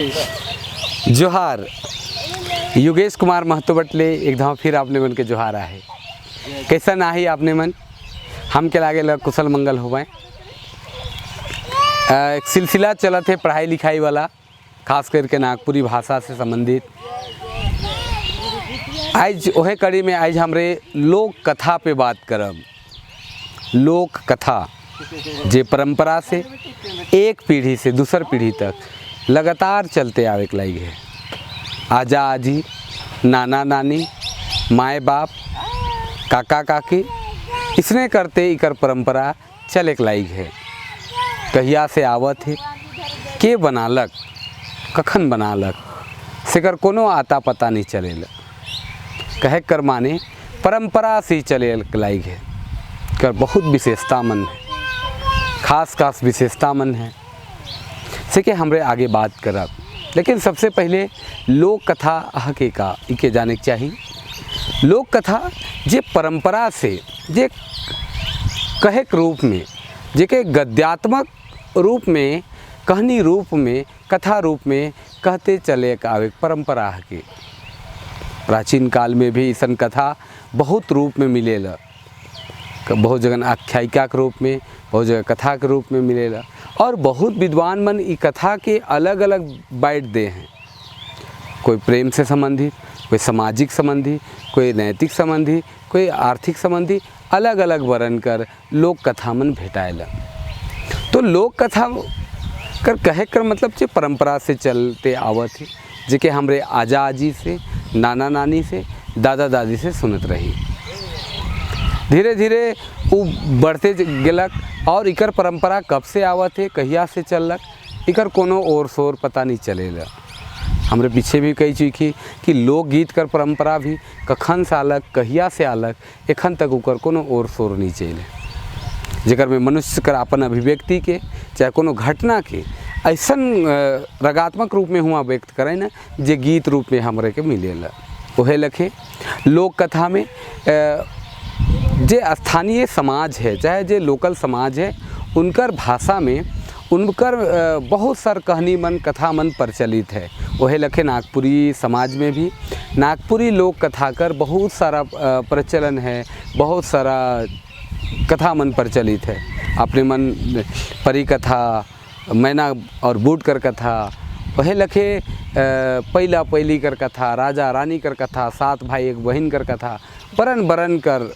जोहार। योगेश कुमार महतो बटले एक धाव फिर आपने मन के जोहार आहे। कैसा ना ही आपने मन हम के लागे लग कुशल मंगल होवे। एक सिलसिला चलत है पढ़ाई लिखाई वाला, खास करके नागपुरी भाषा से संबंधित। आज ओहे कड़ी में आज हमरे लोक कथा पे बात करब। लोक कथा जे परंपरा से एक पीढ़ी से दूसर पीढ़ी तक लगातार चलते आवे के लागी है। आजा आजी, नाना नानी, माए बाप, काका काकी, इसने करते इकर परंपरा चले के लायक है। कहिया से आवत है, के बनालक, कखन बनालक, सेकर कोनो आता पता नहीं चलेला। कहे कर माने परंपरा से ही चले के लायक है। कर बहुत विशेषता मन है, खास खास विशेषता मन है, से के हमरे आगे बात करब। लेकिन सबसे पहले लोक कथा अह के का इके जाने के चाही। लोक कथा जे परंपरा से जे कहे के रूप में, जे के गद्यात्मक रूप में, कहानी रूप में, कथा रूप में कहते चले के आवे परंपरा है के। प्राचीन काल में भी ऐसन कथा बहुत रूप में मिलेला। बहुत जगह आख्यायिका के रूप में, बहुत जगह कथा के रूप में मिलेला। और बहुत विद्वान मन ई कथा के अलग अलग बांट दे हैं। कोई प्रेम से संबंधित, कोई सामाजिक संबंधी, कोई नैतिक संबंधी, कोई आर्थिक संबंधी, अलग अलग वर्णन कर लोक कथा मन भेटाएला। तो लोक कथा कर कहे कर मतलब जे परंपरा से चलते आवत है, जेके हमरे आजा आजी से, नाना नानी से, दादा दादी से सुनत रही। धीरे धीरे उ बढ़ते गेलक और इकर परंपरा कब से आवत है, कहिया से चललक, इकर कोनो और शोर पता नहीं चलेला। हमरे पीछे भी कही चुकी कि लोकगीत कर परंपरा भी कखन से आलक, कहिया से आलक, एखन तक ओकर कोनो और शोर नहीं चले, जेकर में मनुष्य कर अपन अभिव्यक्ति के चाहे कोनो घटना के ऐसन रागात्मक रूप में हुआ व्यक्त करे न जे गीत रूप में हमरे के मिलेला। ओहे लखे लोक कथा में जे स्थानीय समाज है, चाहे जे लोकल समाज है, उनकर भाषा में उनकर बहुत सार कहानी मन कथा मन प्रचलित है। ओहे लखे नागपुरी समाज में भी नागपुरी लोक कथा कर बहुत सारा प्रचलन है, बहुत सारा कथा मन प्रचलित है। अपने मन परी कथा, मैना और बूट कर कथा, वह लखे पैला पैली कर कथा, राजा रानी कर कथा, सात भाई एक बहन कर कथा, बरन बरन कर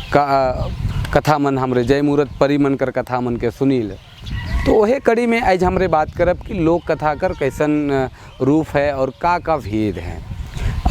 का कथा मन हमरे जय मूरत परी मन कर कथा मन के सुनील। तो वही कड़ी में आज हमरे बात करब कि लोक कथा कर कैसन रूप है और का का भेद है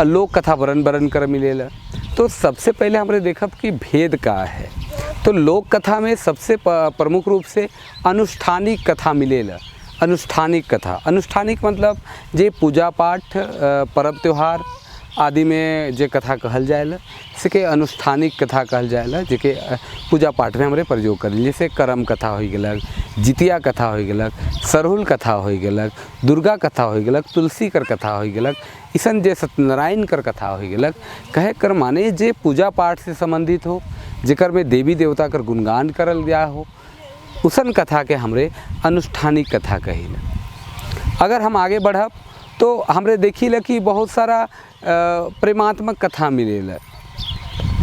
और लोक कथा बरन बरन कर मिलेला। तो सबसे पहले हमरे देखब कि भेद का है। तो लोक कथा में सबसे प्रमुख रूप से अनुष्ठानिक कथा मिलेला। अनुष्ठानिक कथा, अनुष्ठानिक मतलब जे पूजा पाठ, पर्व त्योहार आदि में जे कथा कहल जाएला, से के अनुष्ठानिक कथा कहल जाएला, जेके पूजा पाठ में हमरे प्रयोग करेल। जैसे करम कथा हो गेलक, जितिया कथा हो गेलक, सरहुल कथा हो गेलक, दुर्गा कथा हो गेलक, तुलसी कर कथा हो गेलक, इसन जे सत्यनारायण कर कथा हो गेलक। कहे कर माने जे पूजा पाठ से संबंधित हो, जेकर में देवी देवता कर गुणगान करल गया हो, उसन कथा के हमरे अनुष्ठानिक कथा कहिला। अगर हम आगे बढ़ब तो हमरे देखिला कि बहुत सारा प्रेमात्मक कथा मिलेला,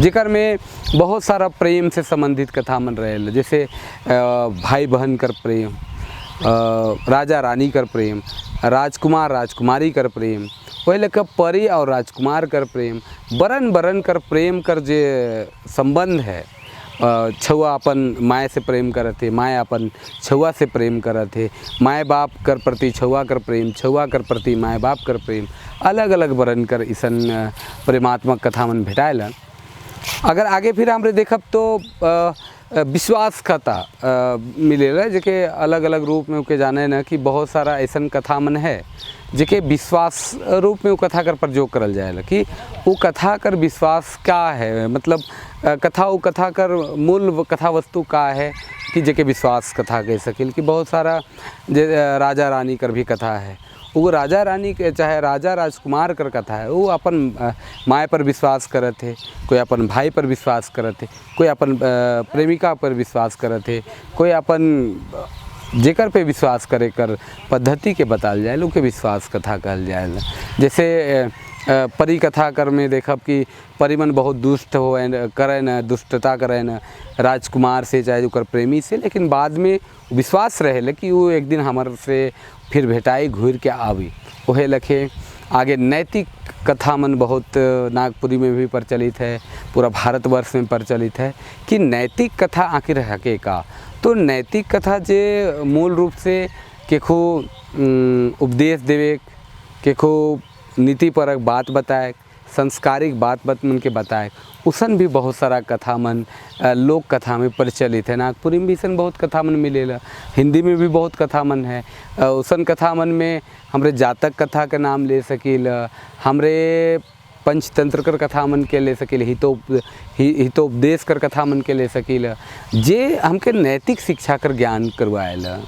जेकर में बहुत सारा प्रेम से संबंधित कथा मन रहेला। जैसे भाई बहन कर प्रेम, राजा रानी कर प्रेम, राजकुमार राजकुमारी कर प्रेम, वही लेकर परी और राजकुमार कर प्रेम, बरन बरन कर प्रेम कर जे संबंध है। छुआ अपन माए से प्रेम करत है, माए अपन छुआ से प्रेम करत है, माए बाप कर प्रति छुआ कर प्रेम, छुआ कर प्रति माए बाप कर प्रेम, अलग अलग बरन कर इसन प्रेमात्मक कथा मन भेटाएला। अगर आगे फिर हमरे देखब तो विश्वास कथा मिलेला, जेके अलग अलग रूप में ओके जाने न कि बहुत सारा ऐसन कथा मन है जेके विश्वास रूप में वो कथा कर प्रयोग करल जाएला कि वो कथा कर विश्वास का है, मतलब कथा वो कथा कर मूल कथा वस्तु का है कि जेके विश्वास कथा कह सकिल। कि बहुत सारा जे राजा रानी कर भी कथा है, वो राजा रानी के चाहे राजा राजकुमार कर कथा है, वो अपन माए पर विश्वास करत है, कोई अपन भाई पर विश्वास करत है, कोई अपन प्रेमिका पर विश्वास करत है, कोई अपन जेकर पे विश्वास करे कर पद्धति के बताल जाए, के विश्वास कथा कहल जाए। जैसे परी कथा कर में देखब कि परिमन बहुत दुष्ट हो करे न, दुष्टता करे न राजकुमार से चाहे ओकर प्रेमी से, लेकिन बाद में विश्वास रहे कि वो एक दिन हमर से फिर भेटाई, घूर के आवी। ओहे लखे आगे नैतिक कथा मन बहुत नागपुरी में भी प्रचलित है, पूरा भारतवर्ष में प्रचलित है कि नैतिक कथा आखिर हके का। तो नैतिक कथा जे मूल रूप से केखो उपदेश देवे, केखो नीतिपरक बात बताए, संस्कारिक बात बात मन के बताए, उसन भी बहुत सारा कथा मन लोक कथा में प्रचलित है। नागपुरी में भी अइसन बहुत कथा मन मिलेला, हिंदी में भी बहुत कथा मन है। उसन कथा मन में हमरे जातक कथा के नाम ले सकील, हमरे पंचतंत्र कर कथा मन के ले सकील, हितोपदेश कर कथा मन के ले सकील, जे हमके नैतिक शिक्षा कर ज्ञान करवाएला।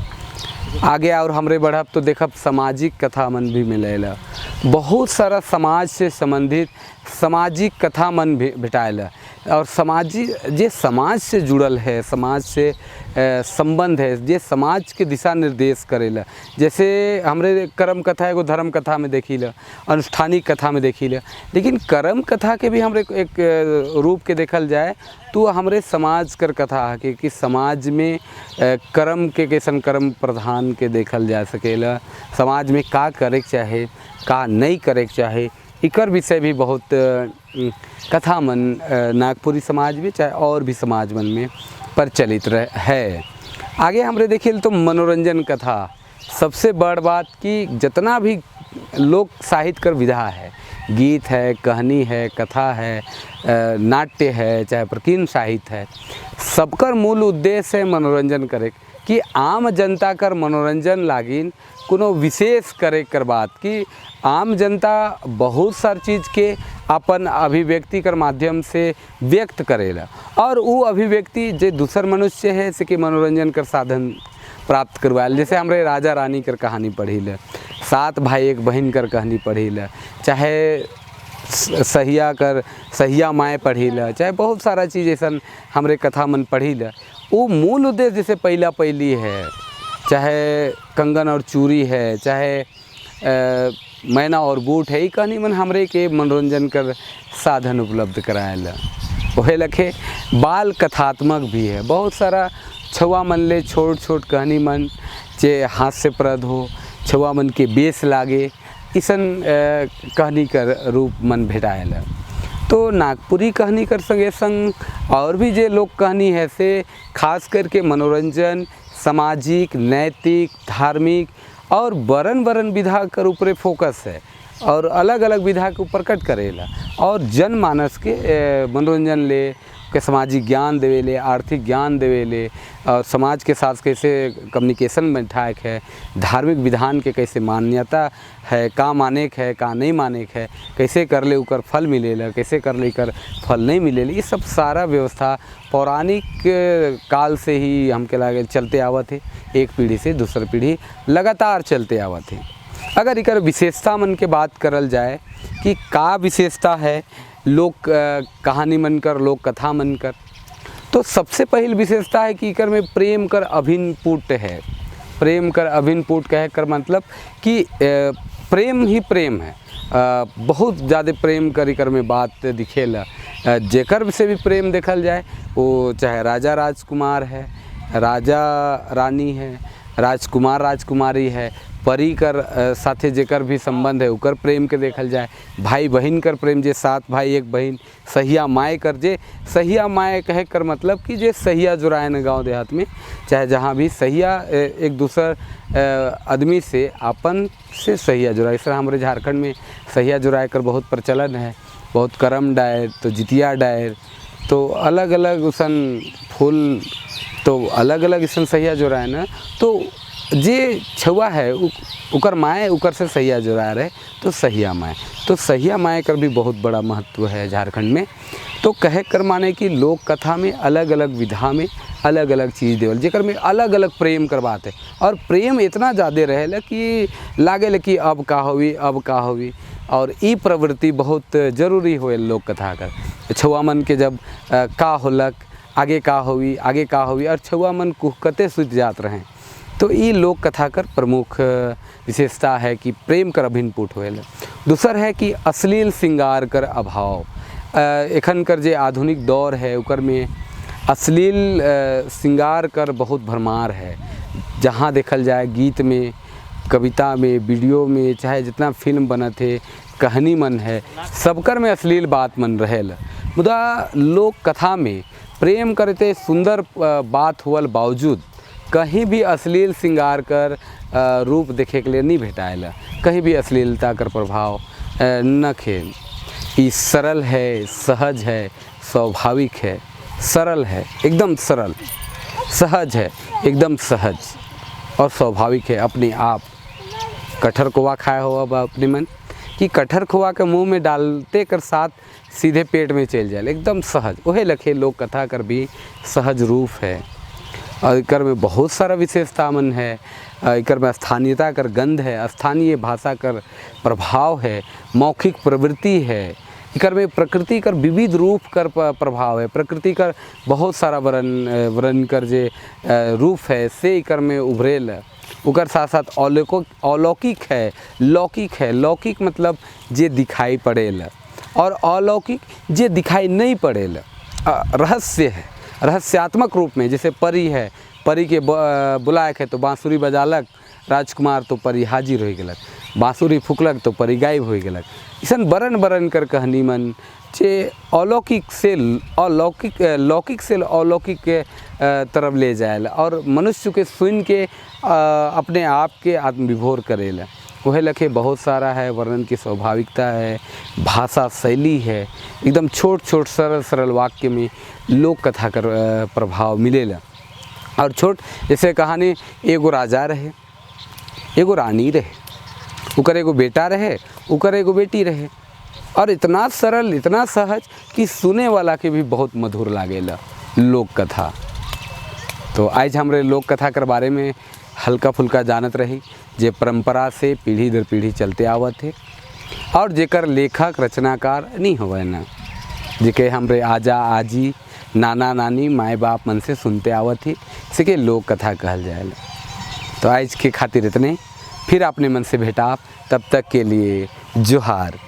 आगे और हमरे बढ़ब तो देखब सामाजिक कथा मन भी मिलेला, बहुत सारा समाज से संबंधित सामाजिक कथा मन भी भेटाएला। और सामाजिक जे समाज से जुड़ल है, समाज से संबंध है, जे समाज के दिशा निर्देश करेला। जैसे हमरे करम कथा एगो धर्म कथा में देखिला, अनुष्ठानिक कथा में देखिला, लेकिन करम कथा के भी हमरे एक रूप के देखल जाए तो हमरे समाज कर कथा है कि समाज में कर्म के कैसन कर्म प्रधान के देखल जा सकेला, समाज में का करे के चाहे का नहीं करे के चाहे, इकर विषय भी बहुत कथा मन नागपुरी समाज में चाहे और भी समाज मन में प्रचलित है। आगे हमरे देखिए तो मनोरंजन कथा सबसे बड़ बात कि जितना भी लोक साहित्य कर विधा है, गीत है, कहानी है, कथा है, नाट्य है, चाहे प्रकीर्ण साहित्य है, सबकर मूल उद्देश्य है मनोरंजन करे कि आम जनता कर मनोरंजन लागिन कोनो विशेष करे कर बात कि आम जनता बहुत सार चीज़ के अपन अभिव्यक्ति कर माध्यम से व्यक्त करेला और वो अभिव्यक्ति जे दूसर मनुष्य है से के मनोरंजन कर साधन प्राप्त करवाएल। जैसे हमरे राजा रानी कर कहानी पढ़ी ले, 7 भाई एक बहन कर कहानी पढ़ी ले, चाहे सहिया कर सहिया माए पढ़ी ले, चाहे बहुत सारा चीज़ ऐसा हमरे कथा मन पढ़ी ले। वो मूल उद्देश्य जैसे पहला पहली है, चाहे कंगन और चूड़ी है, चाहे मैना और बूट है, ये कहानी मन हमरे के मनोरंजन कर साधन उपलब्ध कराएला। वही लखे बाल कथात्मक भी है, बहुत सारा छुआ मन ले छोट छोट कहानी मन जे हास्यप्रद हो, छुआ मन के बेस लागे, इसन कहानी कर रूप मन भेटाएला। तो नागपुरी कहानी कर संगे संग और भी जे लोक कहानी है से खास करके मनोरंजन, सामाजिक, नैतिक, धार्मिक और बरन बरन विधा कर ऊपरे फोकस है और अलग अलग विधा के प्रकट करेला और जनमानस के मनोरंजन ले के सामाजिक ज्ञान देवे ले, आर्थिक ज्ञान देवे ले और समाज के साथ कैसे कम्युनिकेशन बैठाए है, धार्मिक विधान के कैसे मान्यता है, का माने के है का नहीं माने के है, कैसे कर ले उकर फल मिलेला, कैसे कर ले कर फल नहीं मिलेला, ये सब सारा व्यवस्था पौराणिक काल से ही हमके लागे चलते आवत है, एक पीढ़ी से दूसर पीढ़ी लगातार चलते आवत है। अगर इकर विशेषता मन के बात करल जाए कि का विशेषता है लोक कहानी मन कर, लोक कथा मन कर, तो सबसे पहली विशेषता है कि इकर में प्रेम कर अभिन्न पुट है। प्रेम कर अभिन्न पुट कहे कर मतलब कि प्रेम ही प्रेम है, बहुत ज़्यादा प्रेम कर इकर में बात दिखेला। जेकर से भी प्रेम देखल जाए वो चाहे राजा राजकुमार है, राजा रानी है, राजकुमार राजकुमारी है, परी कर साथे जेकर भी संबंध है उकर प्रेम के देखल जाए, भाई बहन कर प्रेम जे 7 भाई एक बहन, सहिया माए कर जे सहिया माए कहे कर मतलब कि जे सहिया जुरायन गांव देहात में चाहे जहाँ भी सहिया एक दूसर आदमी से अपन से सहिया जुराए। इस तरह हमारे झारखंड में सहिया जुराए कर बहुत प्रचलन है, बहुत करम डायर तो जितिया डायर तो अलग अलग उसन फूल तो अलग अलग असन सहिया जुराए न, तो जे छुआ है उकर माए उकर से सहिया जुड़ा रहे तो सहिया माए, तो सहिया माए कर भी बहुत बड़ा महत्व है झारखंड में। तो कहे कर माने कि लोक कथा में अलग अलग विधा में अलग अलग चीज़ देवल जेकर में अलग अलग प्रेम कर बात है और प्रेम इतना ज़्यादा रहेला कि लागेला कि अब का होई अब का होई, और ई प्रवृत्ति बहुत ज़रूरी होए लोक कथा कर। छुआ मन के जब का होलक आगे का होई आगे का होई और छुआ मन कुहकते सुत जात रहें, तो तो ये लोक कथा कर प्रमुख विशेषता है कि प्रेम कर अभिन्न पुट होएल। दूसर है कि अश्लील श्रृंगार कर अभाव। एखन कर जे आधुनिक दौर है, उकर में अश्लील श्रृंगार कर बहुत भरमार है। जहाँ देखल जाए, गीत में, कविता में, वीडियो में, चाहे जितना फिल्म बनत है, कहानी मन है, सबकर में अश्लील बात मन रहेल। मुदा लोक कथा में प्रेम करते सुंदर बात हुअल बावजूद कहीं भी अश्लील श्रृंगार कर रूप देखे के लिए नहीं भेटाएल। कहीं भी अश्लीलता कर प्रभाव न खे। ई सरल है, सहज है, स्वाभाविक है। सरल है, एकदम सरल, सहज है, एकदम सहज और स्वाभाविक है अपने आप। कटहर कोवा खाए हो अब अपने मन कि कटहर खोआ के मुंह में डालते कर साथ सीधे पेट में चल जाए, एकदम सहज। वही लखे लोक कथा कर भी सहज रूप है और एकर में बहुत सारा विशेषता मन है। एकर में स्थानीयता कर गंध है, स्थानीय भाषा कर प्रभाव है, मौखिक प्रवृत्ति है। एकर में प्रकृति कर विविध रूप कर प्रभाव है। प्रकृति कर बहुत सारा वर्ण वर्ण कर जे रूप है, से एकर में उभरेल। उकर साथ साथ अलौकिक है, लौकिक है। लौकिक मतलब जे दिखाई पड़ेल और अलौकिक जे दिखाई नहीं पड़ेल। रहस्य है, रहस्यात्मक रूप में। जैसे परी है, परी के बुलाए है तो बांसुरी बजालक राजकुमार तो परी हाजिर हो गलक, बांसुरी फुकलक तो परी गायब हो गलक। अइसन बरन बरन कर कहानी मन जे अलौकिक से अलौकिक, लौकिक से अलौकिक के तरफ ले जाएला और मनुष्य के सुन के अपने आप के आत्मविभोर करेला। वह लखे बहुत सारा है। वर्णन की स्वाभाविकता है, भाषा शैली है, एकदम छोट छोट सरल सरल वाक्य में लोक कथा कर प्रभाव मिलेला। और छोट जैसे कहानी, एगो राजा रहे, एगो रानी रहे, उकर एगो बेटा रहे, उकर एगो बेटी रहे। और इतना सरल, इतना सहज कि सुने वाला के भी बहुत मधुर लागेला लोक कथा। तो आज हमरे लोक कथा कर बारे में हल्का फुल्का जानत रही, जे परंपरा से पीढ़ी दर पीढ़ी चलते आवत है और जेकर लेखक रचनाकार नहीं होवे ना, जेके हमरे आजा आजी, नाना नानी, माए बाप मन से सुनते आवत ही, से के लोक कथा कहल जाएला। तो आज के खातिर इतने। फिर अपने मन से भेटाब, तब तक के लिए जोहार।